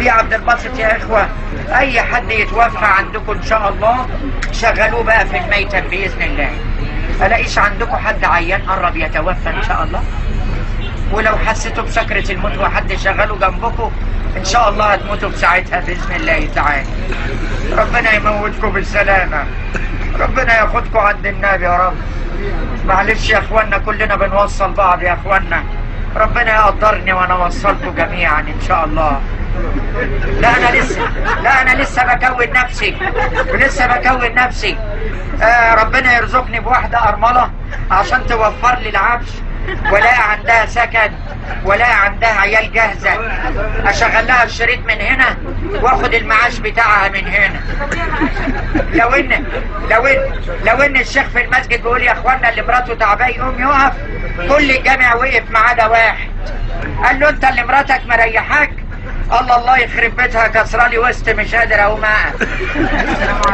في عبد الباسط يا اخوه، اي حد يتوفى عندكم ان شاء الله شغلوه بقى في الميتم باذن الله. الاقيش عندكم حد عيان قرب يتوفى ان شاء الله؟ ولو حسيتوا بسكرة الموت وحد شغله جنبكم ان شاء الله هتموتوا بساعتها باذن الله تعالى. ربنا يموتكم بالسلامة، ربنا ياخدكم عند النبي يا رب. معلش يا اخوانا، كلنا بنوصل بعض يا اخوانا. ربنا يقدرني وانا اوصلكم جميعا ان شاء الله. لا انا لسه بكون نفسي، ولسه بكون نفسي. ربنا يرزقني بواحدة ارملة عشان توفر لي العفش، ولا عندها سكن ولا عندها عيال جاهزة، اشغل لها الشريط من هنا واخد المعاش بتاعها من هنا. لو ان الشيخ في المسجد بيقول يا اخوانا اللي مراته تعبانة يقوم يقف، كل الجامع وقف ما عدا واحد. قال له انت اللي مراتك مريحاك؟ الله الله يخرب بيتها، كسرالي وسط، مش قادر اقوم اقف.